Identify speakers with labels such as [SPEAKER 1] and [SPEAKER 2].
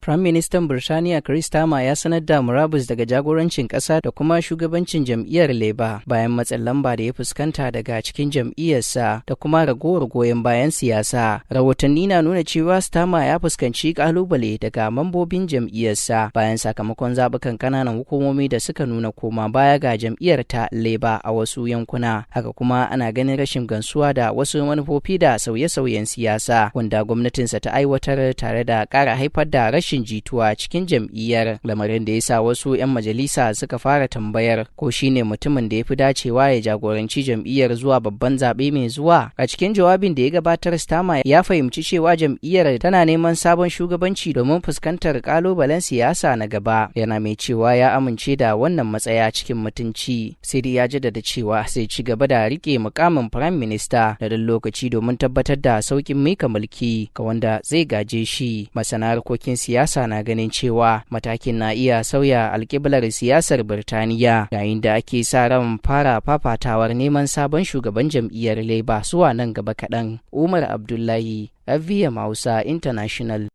[SPEAKER 1] Prime Minister Birtaniya Chris Starmer ya sanar da murabus daga jagorancin ƙasa da kuma shugabancin jam'iyyar Labour bayan matsin lamba da ya fuskanta daga cikin jam'iyyarsa da kuma ragowar goyon bayan siyasa. Rahotanni na nuna cewa Starmer ya fuskanci kalubale daga mambobin jam'iyyarsa bayan sakamakon zaɓukan ƙananan hukumomi da suka nuna koma baya ga jam'iyyar ta Labour a wasu yankuna. Haka kuma ana ganin rashin gamsuwa da wasu manufofi da sauye-sauyen siyasa wanda gwamnatinsa ta aiwatar, tare da ƙara haifar da rashin jituwa cikin jam'iyyar, lamarin da ya sa wasu 'yan majalisa suka fara tambayar ko shine mutumin da ya fi dacewa ya jagoranci jam'iyyar zuwa babban zaɓe mai zuwa. A cikin jawabin da ya gabatar, Starmer ya fahimci cewa jam'iyyar tana neman sabon shugabanci domin fuskantar kalubalen siyasa na gaba, yana mai cewa ya amince da wannan matsaya cikin mutunci. Sai dai ya jaddada cewa zai ci gaba da rike mukamin Prime Minister na dan lokaci domin tabbatar da sauƙin mika mulki ga wanda zai gaje shi. Masana harkokin siyasa na ganin cewa matakin na iya sauya alkiblar siyasar Birtaniya yayin da ake sa ran fara fafatawar neman sabon shugaban jam'iyyar Labour zuwa nan gaba kaɗan. Umar Abdullahi, FVM Hausa International.